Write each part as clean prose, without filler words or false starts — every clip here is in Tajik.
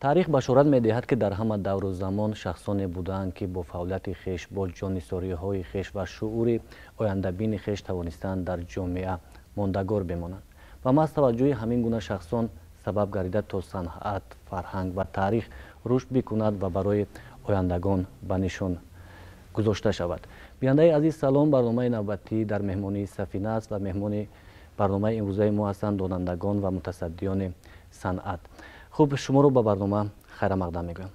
Таърих башорат медиҳад, ки дар ҳама давру замон шахсоне будаанд, ки бо фаъолияти хеш, бо ҷоннисориҳои хеш ва шуури ояндабини хеш тавонистаанд дар ҷомеа мондагор бимонанд ва маҳз таваҷҷӯҳи ҳамин гуна шахсон сабаб гардида, то санъат, фарҳанг ва таърих рушд бикунад ва барои ояндагон ба нишон гузошта шавад. Бинандаи азиз, салом. Барномаи навбатӣ «Дар меҳмонии сафина» аст ва меҳмони барномаи имрӯзаи мо ҳастанд донандагон ва мутасаддиёни санъат. Хуб, шуморо ба барнома хайрамақдам мегӯям.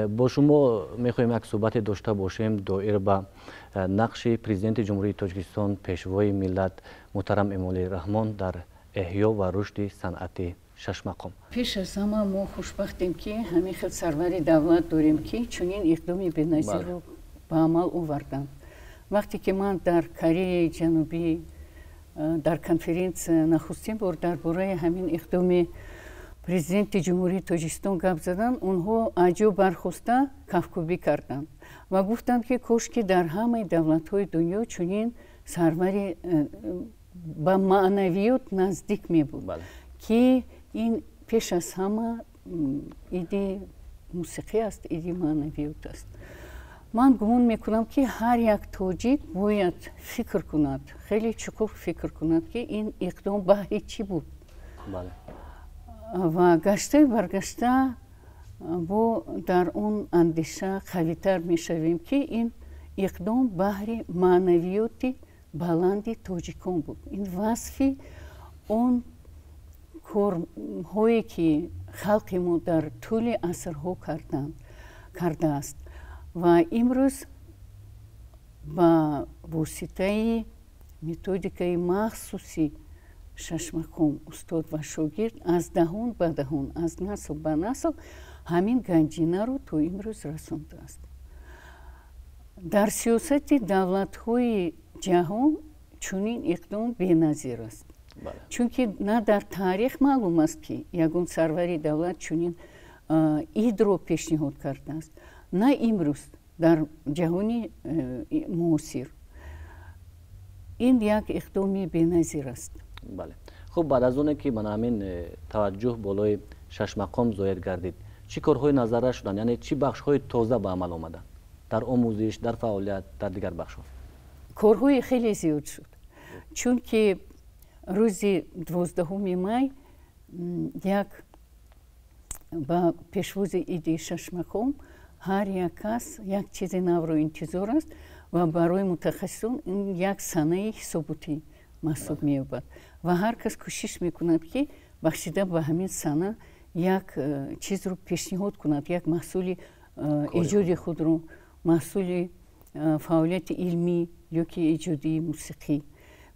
Бо шумо мехоҳем як суҳбате дошта бошем доир ба нақши Президенти Ҷумҳурии Тоҷикистон, Пешвои миллат муҳтарам Эмомалӣ Раҳмон дар эҳё ва рушди санъати шашмақом. Пеш аз ҳама, мо хушбахтем, ки ҳамин хел сарвари давлат дорем, ки чунин иқдоми беназирро ба амал оварданд. Вақте ки ман дар Кореяи Ҷанубӣ дар конференсия нахустин бор дар бораи ҳамин иқдоми Президенти Ҷумҳурии Тоҷикистон гап заданд, онҳо аҷо бархоста кафкӯбӣ карданд ва гуфтанд, ки кошки дар ҳамаи давлатҳои дунё чунин сарвари ба маънавиёт наздик мебуд, ки ин пеш аз ҳама иди мусиқӣ аст, иди маънавиёт аст. Ман гумон мекунам, ки ҳар як тоҷик бояд фикр кунад, хеле чуқур фикр кунад, ки ин иқдом баҳри чӣ буд ва гаштаю баргашта бо дар он андеша қавитар мешавем, ки ин иқдом баҳри маънавиёти баланди тоҷикон буд. Ин васфи он корҳое, ки халқи мо дар тӯли асрҳо кардааст ва имрӯз ба воситаи методикаи махсуси шашмақом, устод ва шогирд, аз даҳон ба даҳон, аз насл ба насл ҳамин ганҷинаро то имрӯз расондааст. Дар сиёсати давлатҳои ҷаҳон чунин иқдом беназир аст, чунки на дар таърих маълум аст, ки ягон сарвари давлат чунин идро пешниҳод кардааст, на имрӯз дар ҷаҳони муосир. Ин як иқдоми беназир аст. Бале, хуб, баъд аз оне ки мана ҳамин таваҷҷӯҳ болои шашмақом зоир гардид, чӣ корҳои назаррас шуданд, яъне чӣ бахшҳои тоза ба амал омаданд дар омӯзиш, дар фаъолият, дар дигар бахшҳо? Корҳои хеле зиёд шуд, чунки рӯзи 12-уми май як ба пешвози иди шашмақом ҳар як кас як чизи навро интизор аст ва барои мутахассисон ин як санаи ҳисоботӣ маҳсуб меёбад ва ҳар кас кӯшиш мекунад, ки бахшида ба ҳамин сана як чизро пешниҳод кунад, як маҳсули эҷоди худро, маҳсули фаъолияти илмӣ ё ки эҷодии мусиқӣ.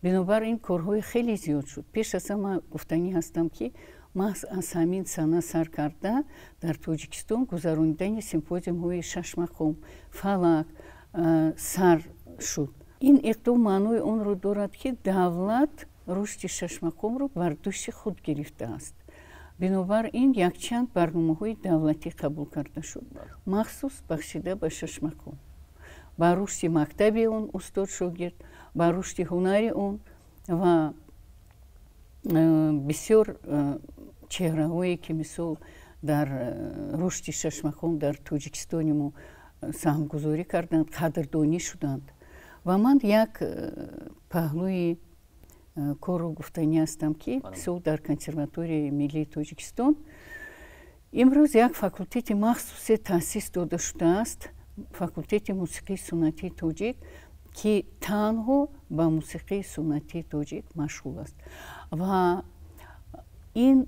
Бинобар ин корҳои хеле зиёд шуд. Пеш аз ҳама гуфтанӣ ҳастам, ки маҳз аз ҳамин сана сар карда дар Тоҷикистон гузаронидани симпозиумҳои шашмақом, фалак сар шуд. Ин иқдом маънои онро дорад, ки давлат рушди шашмақомро бар дӯши худ гирифтааст. Бинобар ин якчанд барномаҳои давлатӣ қабул карда шуд, махсус бахшида ба шашмақом, ба рушди мактаби он устод шогирд, ба рушди ҳунари он ва бисёр чеҳраҳое, ки мисол дар рушди шашмақом дар Тоҷикистони мо саҳмгузорӣ карданд, қадрдонӣ шуданд. Ва ман як паҳлӯи корро гуфтанӣ ҳастам, ки мисол дар Консерваторияи миллии Тоҷикистон имрӯз як факултети махсусе таъсис дода шудааст, факултети мусиқии суннатии тоҷик, ки танҳо ба мусиқии суннатии тоҷик машғул аст. Ва ин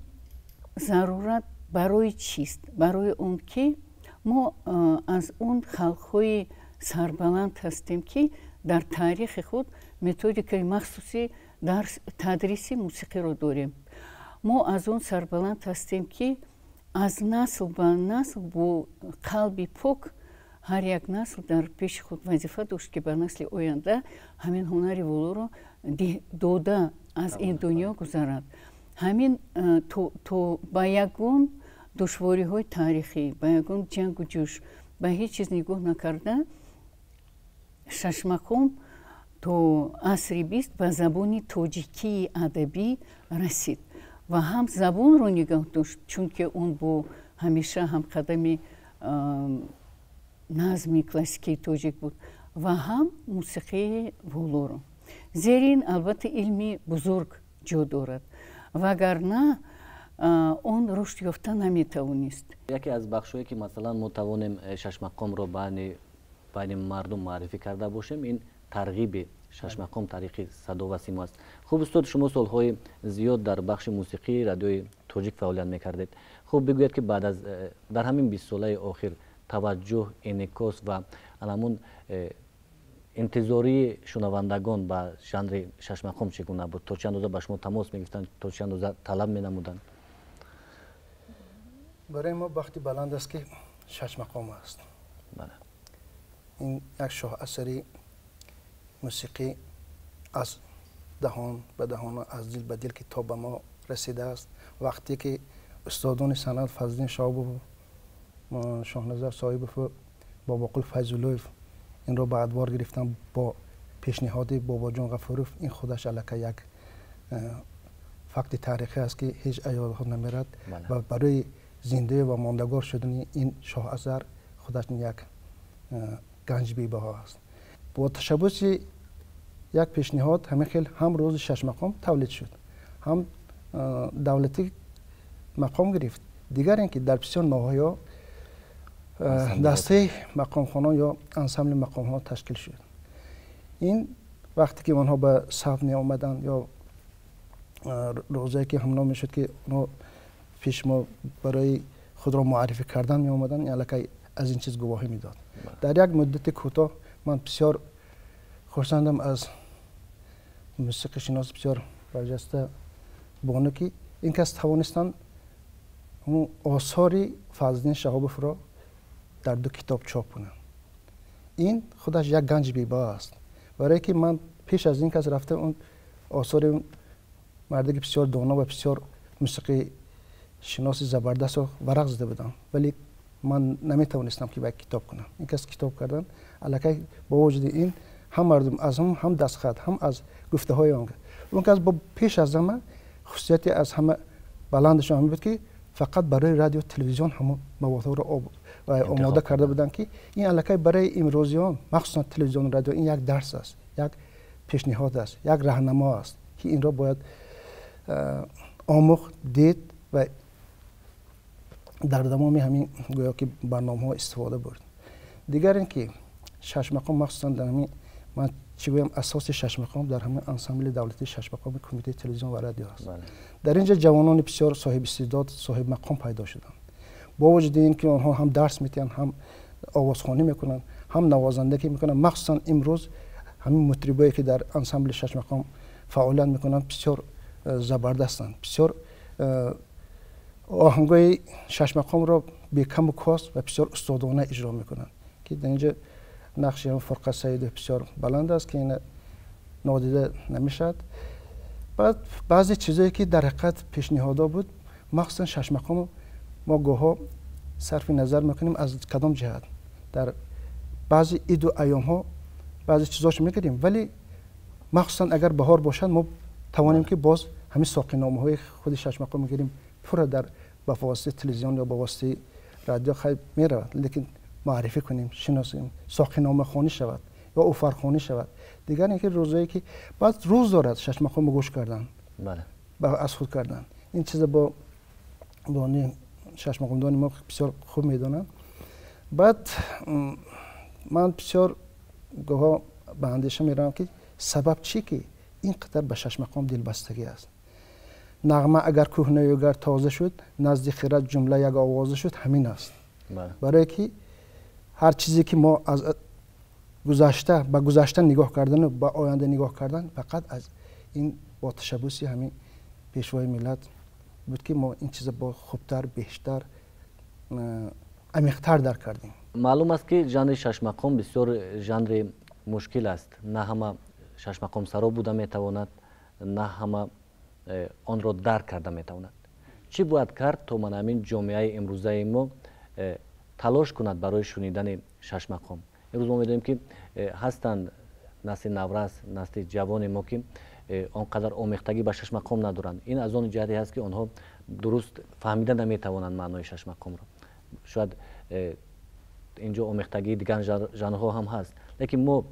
зарурат барои чист? Барои он ки мо аз он халқҳои сарбаланд ҳастем, ки дар таърихи худ методикаи махсуси дар тадриси мусиқиро дорем. Мо аз он сарбаланд ҳастем, ки аз насл ба насл бо қалби пок ҳар як насл дар пеши худ вазифа дошт, ки ба насли оянда ҳамин ҳунари волоро дода аз ин дунё гузарад. Ҳамин то ба ягон душвориҳои таърихӣ, ба ягон ҷангу ҷӯш, ба ҳеҷ чиз нигоҳ накарда, шашмақом то асри 20 ба забони тоҷикии адабӣ расид ва ҳам забонро нигоҳ дошт, чунки он бо Ҳамеша ҳамқадами назми классикии тоҷик буд ва ҳам мусиқии волоро. Зери ин, албатта, илми бузург ҷо дорад, вагарна он рушд ёфта наметавонист. Яке аз бахшҳое, ки масалан мо тавонем шашмақомро байни мардум муаррифӣ карда бошем, ин тарғиби шашмақом тариқи садо ва симо аст. Хуб, устод, шумо солҳои зиёд дар бахши мусиқии Радиои Тоҷик фаъолият мекардед. Хуб, бигӯед, ки баъд аз дар ҳамин 20 солаи охир таваҷҷӯҳ, инъикос ва анамун интизории шунавандагон ба жанри шашмақом чӣ гуна буд? То чӣ андоза ба шумо тамос мегирифтанд, то чӣ андоза талаб менамуданд? Барои мо бахти баланд аст, ки шашмақом аст. Ин як шоҳасари мусиқӣ аз даҳон ба даҳон, аз дил ба дил, ки то ба мо расидааст. Вақте ки устодони санъат Фазлиддин Шаҳобов, Шоҳназар Соҳибову Бобоқул Файзуллоев инро ба адвор гирифтанд бо пешниҳоди Бобоҷон Ғафуров, ин худаш аллакай як факти таърихӣ аст, ки ҳеҷ аз ёд намерад ва барои зинда ва мондагор шудани ин шоҳасар худаш як ганҷи бебаҳо аст. Бо ташаббуси як пешниҳод ҳамин хел ҳам рӯзи шашмақом тавлид шуд, ҳам давлатӣ мақом гирифт. Дигар ин ки дар бисёр ноҳияҳо дастаи мақомхонон ё ансамбли мақомхон ташкил шуд. Ин вақте ки онҳо ба саф меомаданд ё рӯзае ки ҳамно мешуд, ки онҳо пеш мо барои худро муаррифӣ кардан меомаданд, ин аллакай аз ин чиз гувоҳӣ медод. Дар як муддати кӯтоҳ ман бисёр хурсандам аз мусиқишинос бисёр барҷаста бону, ки ин кас тавонистанд осори Фазлиддин Шаҳобовро дар ду китоб чоп кунанд. Ин худаш як ганҷи бебаҳо аст, барое ки ман пеш аз ин кас рафта он осори мардаки бисёр доно ва бисёр мусиқишиноси забардастро варақ зада будам, вале ман наметавонистам, ки ба китоб кунам. Ин кас китоб кардан, аллакай бо вуҷуди ин ҳам мардум аз ҳам дастхат, ҳам аз гуфтаҳои он он кас бо пеш аз ҳама хусусияти аз ҳама баландашон ҳамин буд, ки фақат барои радио телевизион ҳамон маводҳоро омода карда буданд, ки ин аллакай барои имрӯзиён, махсусан телевизиону радио, ин як дарс аст, як пешниҳод аст, як раҳнамо аст, ки инро бояд омӯхт, дид ва дар давоми ҳамин гӯё ки барномаҳо истифода бурд. Дигар ин ки шашмақом, махсусан дар ҳамин, ман чӣ гӯям, асоси шашмақом дар ҳамин ансамбли давлатии шашмақоми Кумитаи телевизион ва радио аст. Дар ин ҷо ҷавонони бисёр соҳибистеъдод, соҳибмақом пайдо шуданд. Бо вуҷуди ин ки онҳо ҳам дарс медиҳанд, ҳам овозхонӣ мекунанд, ҳам навозандагӣ мекунанд. Махсусан имрӯз ҳамин мутрибое, ки дар ансамбли шашмақом фаъолият мекунанд, бисёр забардастанд, бисёр оҳангои шашмақомро бекаму кост ва бисёр устодона иҷро мекунанд, ки дар инҷо нақши Фурқат Саидов бисёр баланд аст, ки ина нодида намешавад. Баъд баъзе чизое, ки дар ҳақиқат пешниҳодҳо буд, махсусан шашмақом мо гоҳҳо сарфи назар мекунем. Аз кадом ҷиҳат? Дар баъзе иду айёмҳо баъзе чизошо мекардем, вале махсусан агар баҳор бошад, мо тавонем, ки боз ҳамин соқиномаҳои худи шашмақом мегирем, пурра дар ба воситаи телевизион ё ба воситаи радио хай меравад, лекин муаррифӣ кунем, шиносем, соқиномахонӣ шавад ё офархонӣ шавад. Дигар ин ки рӯзое ки баъд рӯз дорад шашмақомо гӯш кардан, аз худ кардан, ин чиза бо дони шашмақомдони мо бисёр хуб медонанд. Баъд ман бисёр гоҳо ба андеша меравам, ки сабаб чӣ, ки ин қадар ба шашмақом дилбастагӣ аст. Нағма агар кӯҳнаю гар тоза шуд, назди хирад ҷумла як овоза шуд. Ҳамин аст, барое ки ҳар чизе, ки мо аз гузашта ба гузашта нигоҳ кардану ба оянда нигоҳ кардан, фақат аз ин бо ташаббуси ҳамин Пешвои миллат буд, ки мо ин чиза бо хубтар, бештар, амиқтар дарк кардем. Маълум аст, ки жанри шашмақом бисёр жанри мушкил аст. На ҳама шашмақомсаро буда метавонад, на ҳама онро дарк карда метавонад. Чӣ бояд кард, то мана ҳамин ҷомеаи имрӯзаи мо талош кунад барои шунидани шашмақом? Имрӯз мо медонем, ки ҳастанд насли наврас, насли ҷавони мо, ки он қадар омехтагӣ ба шашмақом надоранд. Ин аз он ҷиҳате ҳаст, ки онҳо Дуруст фаҳмида наметавонанд маънои шашмақомро. Шояд инҷо омехтагии дигар жанрҳо ҳам ҳаст, лекин мо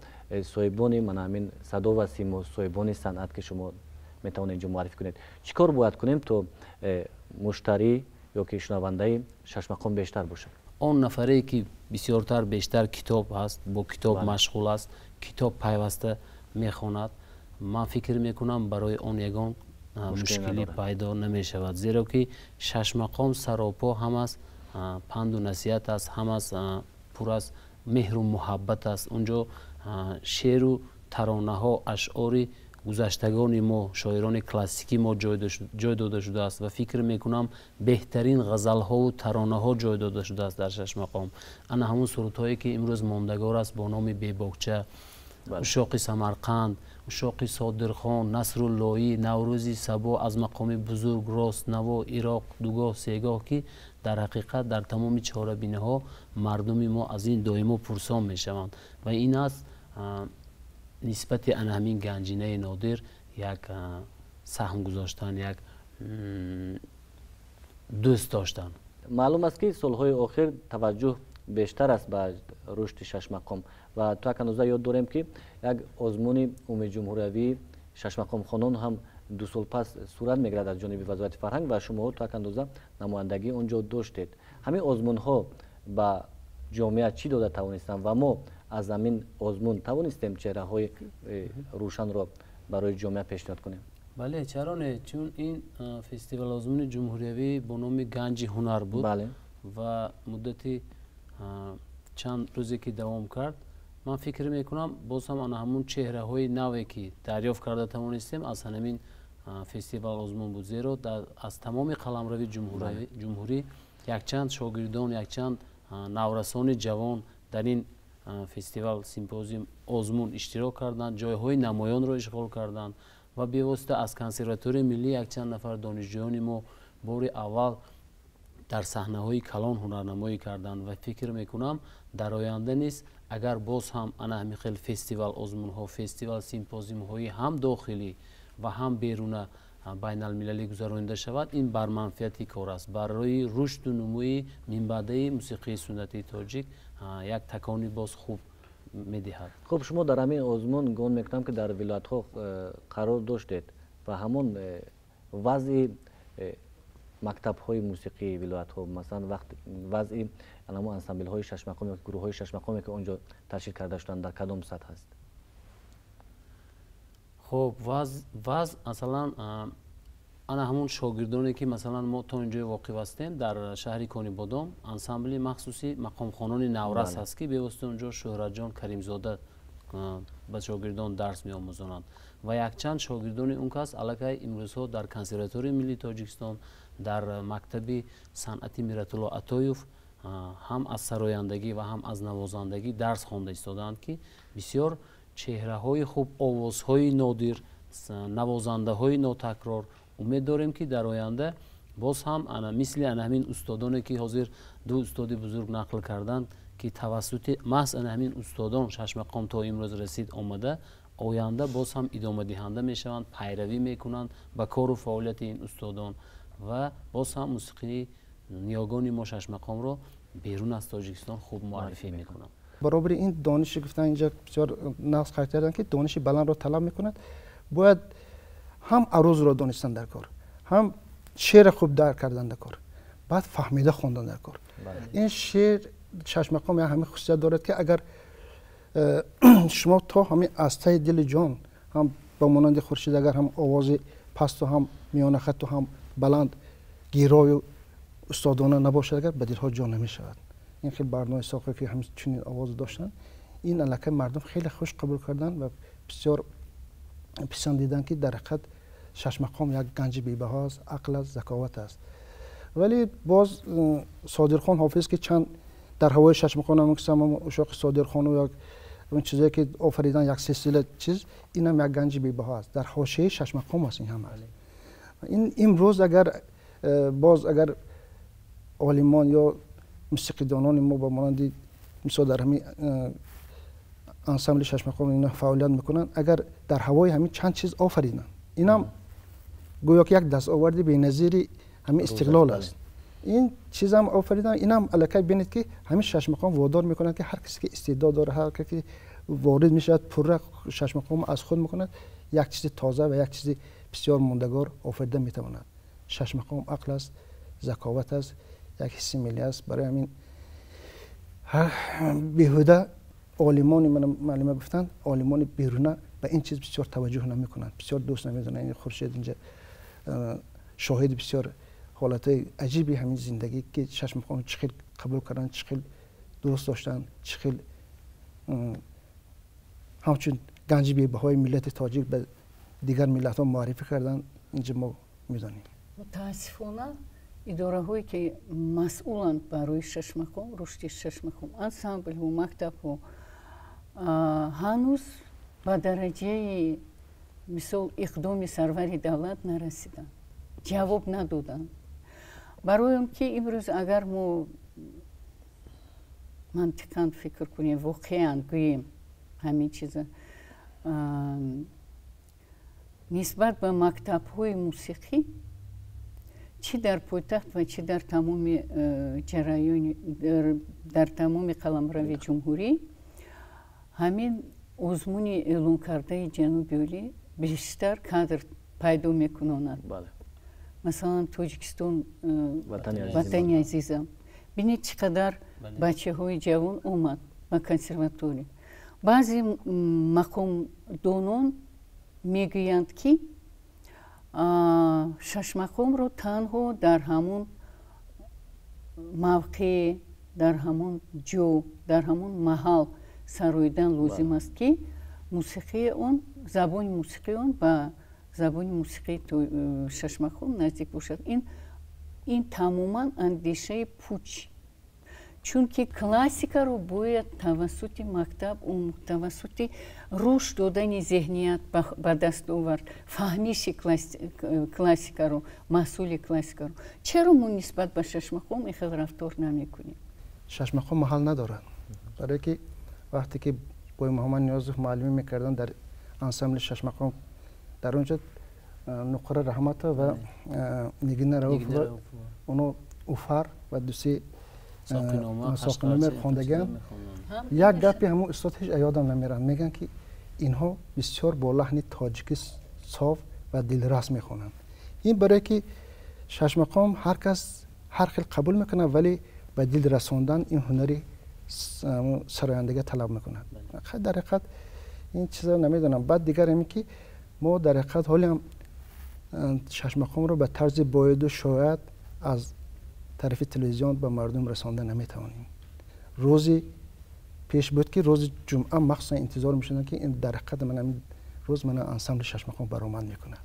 соҳибони мана ҳамин садо ва симо, соҳибони санъат, ки шумо метавонед инҷо муаррифӣ кунед, чӣ кор бояд кунем, то муштарӣ ё ки шунавандаи шашмақом бештар бошад? Он нафаре ки бисёртар бештар китоб ҳаст, бо китоб машғул аст, китоб пайваста мехонад, ман фикр мекунам, барои он ягон мушкилӣ пайдо намешавад, зеро ки шашмақом саропо ҳам аз панду насиҳат аст, ҳам аз пур аз меҳру муҳаббат аст. Унҷо шеъру таронаҳо, ашъори гузаштагони мо, шоирони классикии мо ҷой дода шудааст ва фикр мекунам, беҳтарин ғазалҳову таронаҳо ҷой дода шудааст дар шашмақом. Ана ҳамун сурудҳое, ки имрӯз мондагор аст бо номи «Бебокча», «Ушоқи Самарқанд», «Ушоқи Содирхон», «Насруллоӣ», «Наврӯзи сабо», аз мақоми бузург, рост, наво, ироқ, дугоҳ, сегоҳ, ки дар ҳақиқат дар тамоми чорабиниҳо мардуми мо аз ин доимо пурсон мешаванд ва ин аст нисбати ана ҳамин ганҷинаи нодир як саҳм гузоштан, як дӯст доштан. Маълум аст, ки солҳои охир таваҷҷӯҳ бештар аст ба рушди шашмақом ва то як андоза ёд дорем, ки як озмуни умумиҷумҳуриявии шашмақомхонон ҳам 2 сол пас сурат мегирад аз ҷониби Вазорати фарҳанг ва шумоҳо то як андоза намояндагии он ҷо доштед. Ҳамин озмунҳо ба ҷомеа чӣ дода тавонистанд ва мо аз ҳамин озмун тавонистем чеҳраҳои рӯшанро барои ҷомеа пешниҳод кунем? Бале, чаро не? Чун ин фестивал озмуни ҷумҳуриявӣ бо номи «Ганҷи ҳунар» буд ва муддати чанд рӯзе ки давом кард, ман фикр мекунам, боз ҳам ана ҳамун чеҳраҳои наве, ки дарёфт карда тавонистем, аз ҳамин фестивал озмун буд, зеро аз тамоми қаламрави ҷумҳурӣ якчанд шогирдон, якчанд наврасони ҷавон дар ин фестивал, симпозиум, озмун иштирок карданд, ҷойҳои намоёнро ишғол карданд ва бевосита аз Консерваторияи миллӣ якчанд нафар донишҷӯёни мо бори аввал дар саҳнаҳои калон ҳунарнамоӣ карданд. Ва фикр мекунам, дар оянда низ агар боз ҳам ана ҳамин хел фестивал озмунҳо, фестивал симпозиумҳои ҳам дохилӣ ва ҳам беруна байналмилалӣ гузаронида шавад, ин бар манфиати кор аст, барои рушду нумӯи минбаъдаи мусиқии суннатии тоҷик як такони боз хуб медиҳад. Хуб, шумо дар ҳамин озмун, гумон мекунам, ки дар вилоятҳо қарор доштед ва ҳамон вазъи мактабҳои мусиқии вилоятҳо, масалан, вазъи ҳамон ансамблҳои шашмақом ё гурӯҳҳои шашмақоме, ки он ҷо ташкил карда шуданд, дар кадом сатҳ ҳаст? Хуб, вазъ, масалан, ана ҳамун шогирдоне, ки масалан мо то ин ҷое воқиф ҳастем, дар шаҳри Конибодом ансамбли махсуси мақомхонони наврас ҳаст, ки бевосита унҷо Шӯҳратҷон Каримзода ба шогирдон дарс меомӯзонанд ва якчанд шогирдони он кас аллакай имрӯзҳо дар Консерваторияи миллии Тоҷикистон, дар мактаби санъати Миратулло Атоев ҳам аз сарояндагӣ ва ҳам аз навозандагӣ дарс хонда истодаанд, ки бисёр чеҳраҳои хуб, овозҳои нодир, навозандаҳои нотакрор. Умед дорем, ки дар оянда боз ҳам ана мисли ана ҳамин устодоне, ки ҳозир ду устоди бузург нақл карданд, ки тавассути маҳз ана ҳамин устодон шашмақом то имрӯз расид омада, оянда боз ҳам идомадиҳанда мешаванд, пайравӣ мекунанд ба кору фаъолияти ин устодон ва боз ҳам мусиқии ниёгони мо, шашмақомро берун аз Тоҷикистон хуб муаррифӣ мекунанд. Баробари ин дониши гуфтан, инҷа бисёр нағз қайд карданд, ки дониши баландро талаб мекунад. Бояд ҳам арузро донистан дар кор, ҳам шеър хуб дарк кардан дар кор, баъд фаҳмида хондан дар кор. Ин шеър шашмақом як ҳамин хусусият дорад, ки агар шумо то ҳамин аз таи дили ҷон, ҳам ба монанди Хуршид, агар ҳам овози пасту, ҳам миёнахату, ҳам баланд, гирою устодона набошад, агар ба дилҳо ҷо намешавад. Ин хел барномаи соқӣ, ки ҳам чунин овоз доштанд, ин аллакай мардум хеле хуш қабул карданд ва бисёр писандиданд, ки дар ҳақиқат шашмақом як ганҷи бебаҳо аст, ақл аст, заковат аст. Вале боз Содирхон Ҳофиз, ки чанд дар ҳавои шашмақом ушоқи Содирхону як он чизое, ки офаридан, як силсила чиз, инам як ганҷи бебаҳо аст, дар ҳошияи шашмақом аст. Ин ҳама ин имрӯз агар боз агар олимон ё мусиқидонони мо ба монанди мисол дар ҳамин ансамбли шашмақом ина фаъолият мекунанд, агар дар ҳавои ҳамин чанд чиз офариданд, инам гӯё ки як дастоварди беназири ҳамин истиқлол аст. Ин чизам офаридан, инам аллакай бинед, ки ҳамин шашмақом водор мекунад, ки ҳар касе ки истеъдод дорад, ҳар касе ки ворид мешавад, пурра шашмақом аз худ мекунад, як чизи тоза ва як чизи бисёр мондагор офарида метавонад. Шашмақом ақл аст, заковат аст, як ҳисси миллӣ аст. Барои ҳамин беҳуда олимони, муаллима гуфтанд, олимони беруна ба ин чиз бисёр таваҷҷӯҳ намекунанд, бисёр дӯст намедонанд. Ин Хуршед инҷа шоҳиди бисёр ҳолатҳои аҷиби ҳамин зиндагӣ, ки шашмақом чӣ хел қабул карданд, чӣ хел дӯст доштанд, чӣ хел ҳамчун ганҷи бебаҳои миллати тоҷик ба дигар миллатҳо муаррифӣ карданд, инҷа мо медонем. Мутаассифона, идораҳое ки масъуланд барои шашмақом, рушди шашмақом, ансамблҳо, мактабҳо, ҳанӯз ба дараҷаи, мисол, иқдоми сарвари давлат нарасиданд, ҷавоб надоданд. Барои он ки имрӯз агар мо мантиқан фикр кунем, воқеан гӯем, ҳамин чиза нисбат ба мактабҳои мусиқӣ, чӣ дар пойтахт ва чӣ дар тамоми ҷараёни, дар тамоми қаламрави ҷумҳурӣ, ҳамин озмуни эълонкардаи ҷануби олӣ бештар кадр пайдо мекунонад. Масалан, Тоҷикистон ватани азизам, бинед, чӣ қадар бачаҳои ҷавон омад ба консерватория. Баъзе мақомдонон мегӯянд, ки шашмақомро танҳо дар ҳамон мавқеъ, дар ҳамон ҷо, дар ҳамон маҳал сароидан лозим аст, ки мусиқии он, забони мусиқии он ба забони мусиқии шашмақом наздик бошад. Ин тамоман андешаи пуч, чунки классикаро бояд тавассути мактаб, тавассути рушд додани зеҳният ба даст овард, фаҳмиши классикаро, маҳсули классикаро. Чаро мо нисбат ба шашмақом ин хел рафтор намекунем? Шашмақом маҳал надорад, барое ки вақте ки бой Муҳаммад Ниёзов муаллимӣ мекарданд дар ансамбли шашмақом, дар он ҷо Нуқра Раҳматова ва Нигина Рауфова, оно уфар ва дусе соқинома хондагианд. Як гапи ҳамон устод ҳеҷ ёдам намерад, мегӯянд, ки инҳо бисёр бо лаҳни тоҷики соф ва дилрас мехонанд. Ин барое ки шашмақом ҳар кас ҳар хел қабул мекунад, вале ба дил расондан ин ҳунари сарояндагӣ талаб мекунад. Дар ҳақиқат ин чизро намедонам. Баъд дигар ҳамин ки мо дар ҳақиқат ҳолиам шашмақомро ба тарзи бояду шояд аз тарафи телевизион ба мардум расонда наметавонем. Рӯзи пеш буд, ки рӯзи ҷумъа махсусан интизор мешуданд, ки дар ҳақиқат ман ҳамин рӯз мана ансамбли шашмақом баромад мекунад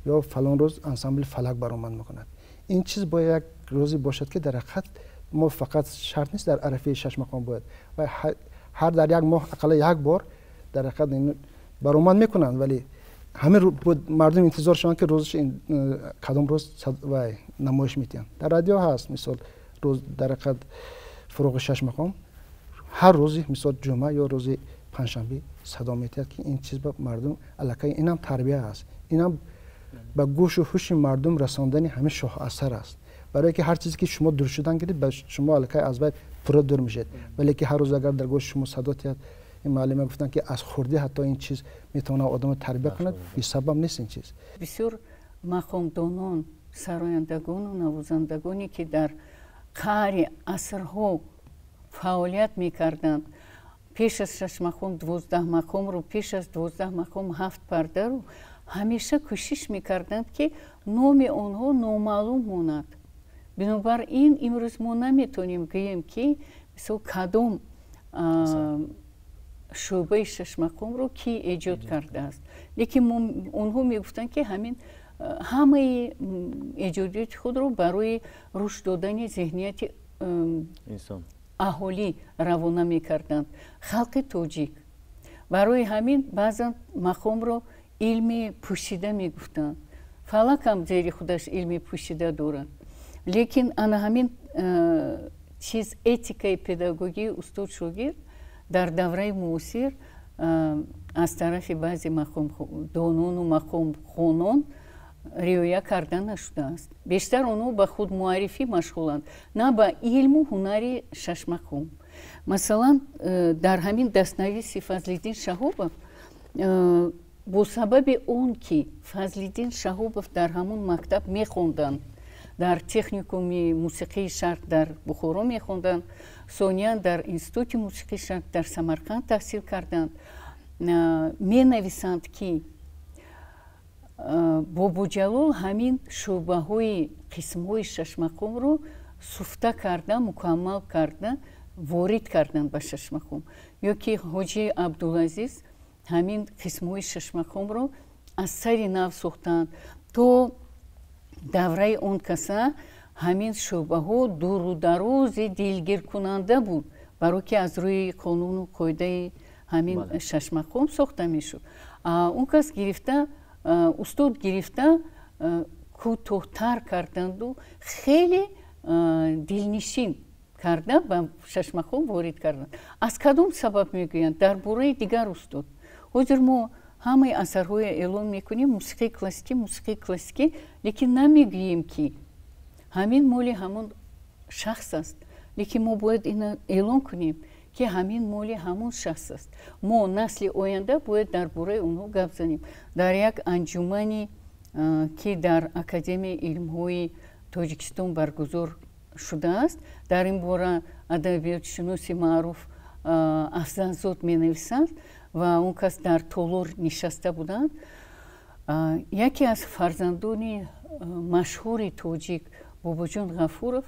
ё фалон рӯз ансамбли фалак баромад мекунад. Ин чиз бояд як рӯзе бошад, ки дар ҳақиқат мо фақат шарт нест дар арафаи шашмақом бояд ва ҳар дар як моҳ ақалла як бор дар ҳақиқат баромад мекунанд, вале ҳамин мардум интизор шаванд, ки рӯзаш кадом рӯз вай намоиш медиҳанд. Дар радио ҳаст, мисол, рӯз дар ҳақиқат фуруғи шашмақом ҳар рӯзи, мисол, ҷумъа ё рӯзи панҷшанбе садо медиҳад, ки ин чиз ба мардум аллакай инам тарбия аст, инам ба гӯшу ҳуши мардум расондани ҳамин шоҳасар аст. Барое ки ҳар чизе ки шумо дур шудан гирид, ба шумо аллакай аз вай пурра дур мешавед, вале ки ҳар рӯз агар дар гӯши шумо садо диҳад, ин муаллима гуфтанд, ки аз хурдӣ ҳатто ин чиз метавонад одамро тарбия кунад, бесабаб нест ин чиз. Бисёр мақомдонон, сарояндагону навозандагоне, ки дар қаъри асрҳо фаъолият мекарданд, пеш аз шашмақом 12 мақомро, пеш аз 12 мақом ҳафт пардаро, ҳамеша кӯшиш мекарданд, ки номи онҳо номаълум монад. Бинобар ин имрӯз мо наметавонем гӯем, ки мисол кадом шӯъбаи шашмақомро кӣ эҷод кардааст, лекин онҳо мегуфтанд, ки ҳамин ҳамаи эҷодиёти худро барои рушд додани зеҳнияти аҳолӣ равона мекарданд, халқи тоҷик. Барои ҳамин баъзан мақомро илми пӯшида мегуфтанд. Фалак ҳам зери худаш илми пӯшида дорад, лекин ана ҳамин чиз, этикаи педагогии устод шогирд дар давраи муосир аз тарафи баъзе мақомдонону мақомхонон риоя карда нашудааст. Бештар онҳо ба худмуаррифӣ машғуланд, на ба илму ҳунари шашмақом. Масалан, дар ҳамин дастнависи Фазлиддин Шаҳобов, бо сабаби он ки Фазлиддин Шаҳобов дар ҳамон мактаб мехонданд, дар техникуми мусиқии Шарқ дар Бухоро мехонданд, сониян дар Институти мусиқии Шарқ дар Самарқанд таҳсил карданд, менависанд, ки Бобоҷалол ҳамин шӯъбаҳои қисмҳои шашмақомро суфта карда, мукаммал карда ворид карданд ба шашмақом, ё ки Ҳоҷи Абдулазиз ҳамин қисмҳои шашмақомро аз сари нав сохтанд. То давраи он каса ҳамин шӯъбаҳо дуру дарози дилгиркунанда буд, баро ки аз рӯи қонуну қоидаи ҳамин шашмақом сохта мешуд. Он кас гирифта, устод гирифта, кӯтоҳтар карданду хеле дилнишин карда ба шашмақом ворид карданд. Аз кадом сабаб мегӯянд? Дар бораи дигар устод. Ҳозир мо ҳамаи асарҳоя эълон мекунем, мусиқии классикӣ, мусиқии классикӣ, лекин намегӯем, ки ҳамин моли ҳамон шахс аст. Лекин мо бояд ина эълон кунем, ки ҳамин моли ҳамон шахс аст. Мо, насли оянда, бояд дар бораи онҳо гап занем. Дар як анҷумани, ки дар Академияи илмҳои Тоҷикистон баргузор шудааст, дар ин бора адабиётшиноси маъруф Афзалзод менависанд ва он кас дар толор нишаста буданд. Яке аз фарзандони машҳури тоҷик Бобоҷон Ғафуров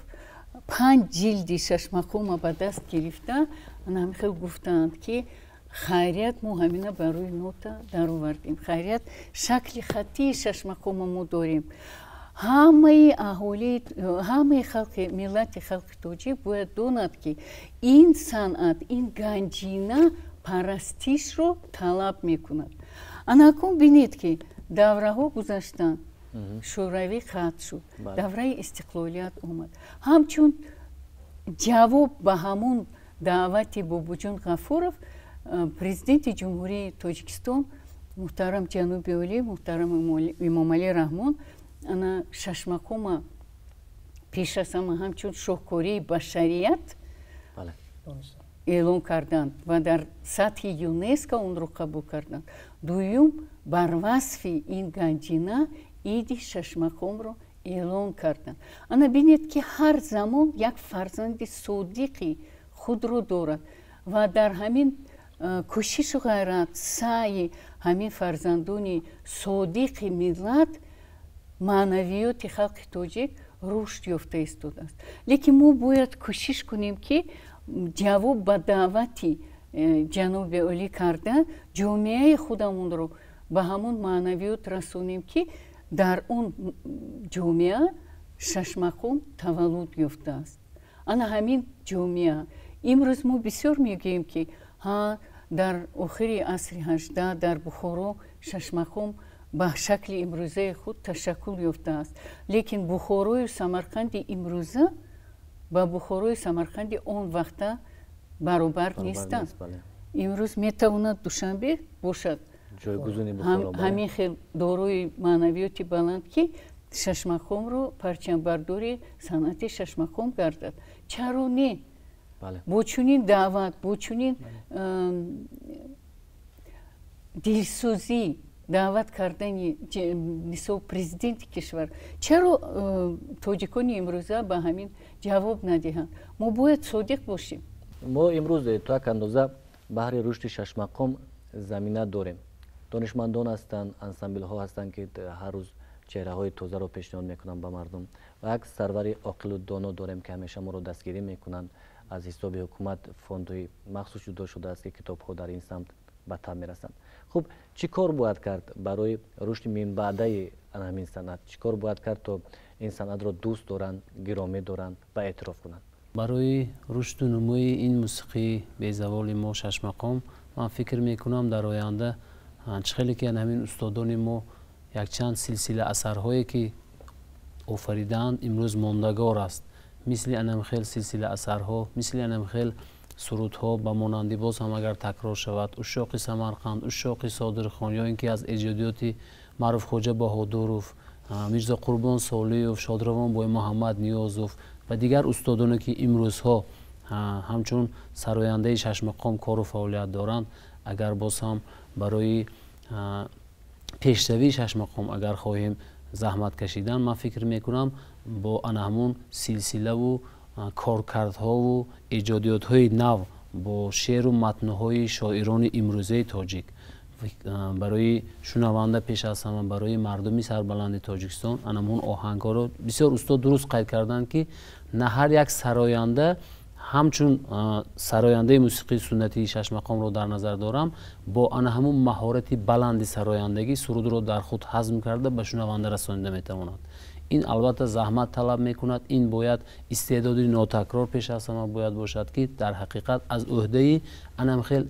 5 ҷилди шашмақома ба даст гирифта, ҳамин гуфтаанд, ки хайрият, мо ҳамина ба рӯи нота даровардем, хайрият, шакли хаттии шашмақома мо дорем. Ҳамаи аҳолӣ, ҳамаи халқи, миллати, халқи тоҷик бояд донад, ки ин санъат, ин ганҷина парастишро талаб мекунад. Анакун бинед, ки давраҳо гузаштанд, Шӯравӣ қатъ шуд, давраи истиқлолият омад. Ҳамчун ҷавоб ба ҳамун даъвати Бобоҷон Ғафуров, Президенти Ҷумҳурии Тоҷикистон муҳтарам ҷаноби олӣ муҳтарам Эмомалӣ Раҳмон ана шашмақома пеш аз ҳама ҳамчун шоҳкории башарият эълон карданд ва дар сатҳи ЮНЕСКО онро қабул карданд. Дуюм, бар васфи ин ганҷина иди шашмақомро эълон карданд. Ана бинед, ки ҳар замон як фарзанди содиқи худро дорад ва дар ҳамин кӯшишу ғайрат, саъи ҳамин фарзандони содиқи миллат маънавиёти халқи тоҷик рушд ёфта истодааст. Лекин мо бояд кӯшиш кунем, ки ҷавоб ба даъвати ҷаноби олӣ карда, ҷомеаи худамонро ба ҳамон маънавиёт расонем, ки дар он ҷомеа шашмақом таваллуд ёфтааст. Ана ҳамин ҷомеа имрӯз мо бисёр мегӯем, ки ҳа, дар охири асри 18 дар Бухоро шашмақом ба шакли имрӯзаи худ ташаккул ёфтааст. Лекин Бухорою Самарқанди имрӯза ба Бухорои Самарқанди он вақта баробар нестанд. Имрӯз метавонад Душанбе бошад ҳамин хел дорои маънавиёти баланд, ки шашмақомро парчамбардори санъати шашмақом гардад. Чаро не? Бо чунин даъват, бо чунин дилсӯзӣ даъват кардани, мисол, президенти кишвар, чаро тоҷикони имрӯза ба ҳамин ҷавоб надиҳанд? Мо бояд содиқ бошем. Мо имрӯз то як андоза баҳри рушди шашмақом замина дорем. Донишмандон ҳастанд, ансамблҳо ҳастанд, ки ҳар рӯз чеҳраҳои тозаро пешниҳод мекунанд ба мардум, ва як сарвари оқилу доно дорем, ки ҳамеша моро дастгирӣ мекунанд. Аз ҳисоби ҳукумат фондҳои махсус ҷудо шудааст, ки китобҳо дар ин самт ба таб мерасанд. Хуб, чӣ кор бояд кард барои рушди минбаъдаи ҳамин санъат? Чӣ кор бояд кард, то ин санъатро дӯст доранд, гиромӣ доранд ва эътироф кунанд? Барои рушду нумӯи ин мусиқии безаволи мо, шашмақом, ман фикр мекунам, дар оянда чӣ хеле ки ҳамин устодони мо якчанд силсила асарҳое ки офаридаанд, имрӯз мондагор аст, мисли анамхел силсила асарҳо, мисли анамхел сурудҳо, ба монанди боз ҳам агар такрор шавад Ушшоқи Самарқанд, Ушшоқи Содирхон, ё ин ки аз эҷодиёти Маъруфхоҷа Баҳодуров, Мирзо Қурбон Солиев, шодравон Боймуҳаммад Ниёзов ва дигар устодоне ки имрӯзҳо ҳамчун сарояндаи шашмақом кору фаъолият доранд, агар боз ҳам барои пешравии шашмақом агар хоҳем заҳмат кашидан, ман фикр мекунам бо ана ҳамун силсилаву коркардҳову эҷодиётҳои нав бо шеъру матнҳои шоирони имрӯзаи тоҷик барои шунаванда, пеш аз ҳама барои мардуми сарбаланди Тоҷикистон ана ҳамун оҳангҳоро бисёр устод дуруст қайд карданд, ки на ҳар як сароянда ҳамчун сарояндаи мусиқии суннатии шашмақомро дар назар дорам, бо ана ҳамун маҳорати баланди сарояндагӣ сурудро дар худ ҳазм карда ба шунаванда расонида метавонад. Ин албатта заҳмат талаб мекунад, ин бояд истеъдоди нотакрор пеш аз ҳама бояд бошад, ки дар ҳақиқат аз ӯҳдаи анам хел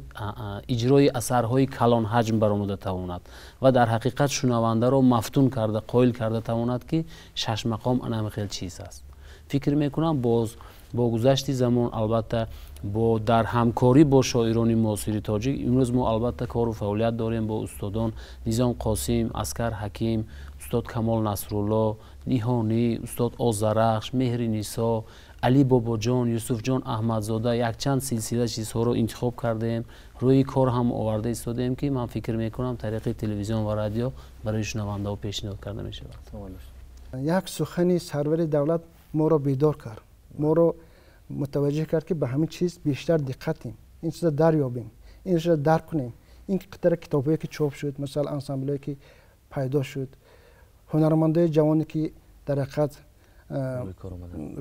иҷрои асарҳои калонҳаҷм баромада тавонад ва дар ҳақиқат шунавандаро мафтун карда, қоил карда тавонад, ки шашмақом анам хел чиз аст. Фикр мекунам боз бо гузашти замон, албатта бо дар ҳамкорӣ бо шоирони муосири тоҷик, имрӯз мо албатта кору фаъолият дорем бо устодон Низом Қосим, Аскар Ҳаким, устод Камол Насрулло, Ниҳонӣ, устод Озарахш, Меҳри Нисо, Али Бобоҷон, Юсуфҷон Аҳмадзода, якчанд силсила чизҳоро интихоб кардаем, рӯи кор ҳам оварда истодаем, ки ман фикр мекунам тариқи телевизион ва радио барои шунавандаҳо пешниҳод карда мешавад. Як сухани сарвари давлат моро бедор кард, моро мутаваҷҷеҳ кард, ки ба ҳамин чиз бештар диққат кунем, ин чизро дарёбем, ин чизро дарк кунем. Ин қадар китобҳое ки чоп шуд, масалан ансамблҳое ки пайдо шуд, ҳунармандои ҷавоне ки дар ҳақиқат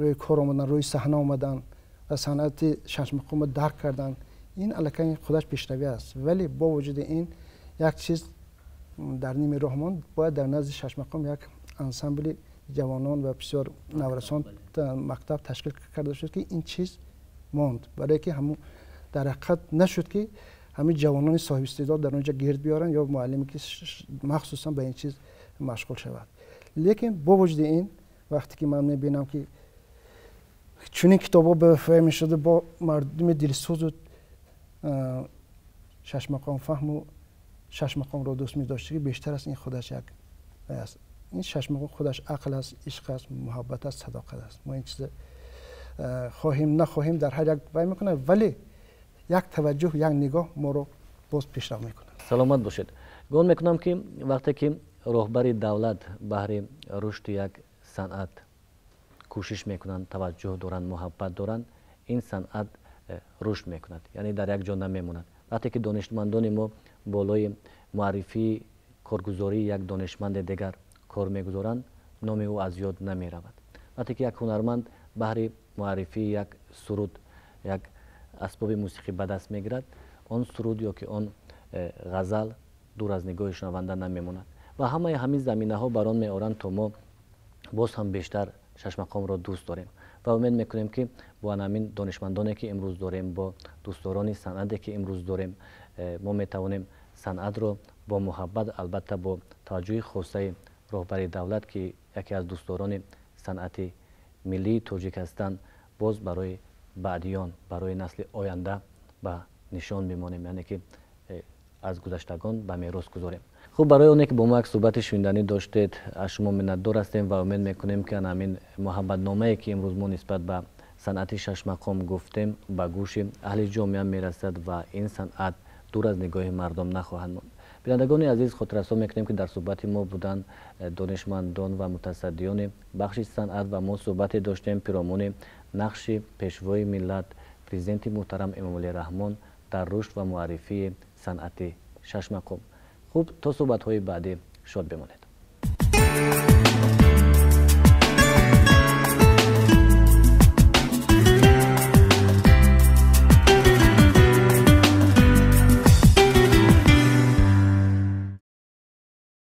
рӯи кор омадан, рӯи саҳна омадан ва санъати шашмақомро дарк карданд, ин аллакай худаш пешравӣ аст. Вале бо вуҷуди ин як чиз дар ними роҳ монд. Бояд дар назди шашмақом як ансамбли ҷавонон ва бисёр наврасон мактаб ташкил карда шуд, ки ин чиз монд, барое ки ҳамун дар ҳақиқат нашуд, ки ҳамин ҷавонони соҳибистеъдод дар он ҷо гирд биёранд ё муаллиме ки махсусан ба ин чиз машғул шавад. Лекин бо вуҷуди ин вақте ки ман мебинам, ки чунин китобҳо ба вафоя мешуда, бо мардуми дилсӯзу шашмақомфаҳму шашмақомро дӯст медоштагӣ бештар аст, ин худаш як аст. Ин шашмақом худаш ақл аст, ишқ аст, муҳаббат аст, садоқат аст. Мо ин чиза хоҳем нахоҳем дар ҳар як вай мекунад, вале як таваҷҷӯҳ, як нигоҳ моро боз пешрав мекунад. Саломат бошед. Гумон мекунам, ки вақте ки роҳбари давлат баҳри рушди як санъат кӯшиш мекунанд, таваҷҷӯҳ доранд, муҳаббат доранд, ин санъат рушд мекунад, яъне дар як ҷо намемонад. Вақте ки донишмандони мо болои муаррифии коргузории як донишманди дигар кор мегузоранд, номи ӯ аз ёд намеравад. Вақте ки як ҳунарманд баҳри муаррифии як суруд як асбоби мусиқӣ ба даст мегирад, он суруд ё ки он ғазал дур аз нигоҳи шунаванда намемонад ва ҳамаи ҳамин заминаҳо бар он меоранд, то мо боз ҳам бештар шашмақомро дӯст дорем ва умед мекунем, ки бо ҳамин донишмандоне ки имрӯз дорем, бо дӯстдорони санъате ки имрӯз дорем, мо метавонем санъатро бо муҳаббат, албатта бо таваҷҷӯҳи хосаи роҳбари давлат, ки яке аз дӯстдорони санъати миллии тоҷик ҳастанд, боз барои баъдиён, барои насли оянда ба нишон бимонем, яъне ки аз гузаштагон ба мерос гузорем. Хуб, барои оне ки бо мо як суҳбати шуниданӣ доштед, аз шумо миннатдор ҳастем ва умед мекунем, ки ҳамин муҳаббатномае ки имрӯз мо нисбат ба санъати шашмақом гуфтем, ба гӯши аҳли ҷомеа мерасад ва ин санъат дур аз нигоҳи мардум нахоҳад монд. Бинандагони азиз, хотиррасон мекунем, ки дар суҳбати мо буданд донишмандон ва мутасаддиёни бахши санъат ва мо суҳбате доштем пиромуни нақши пешвои миллат, президенти муҳтарам Эмомалӣ Раҳмон дар рушд ва муаррифии санъати шашмақом. Хуб, то суҳбатҳои баъдӣ шод бимонед.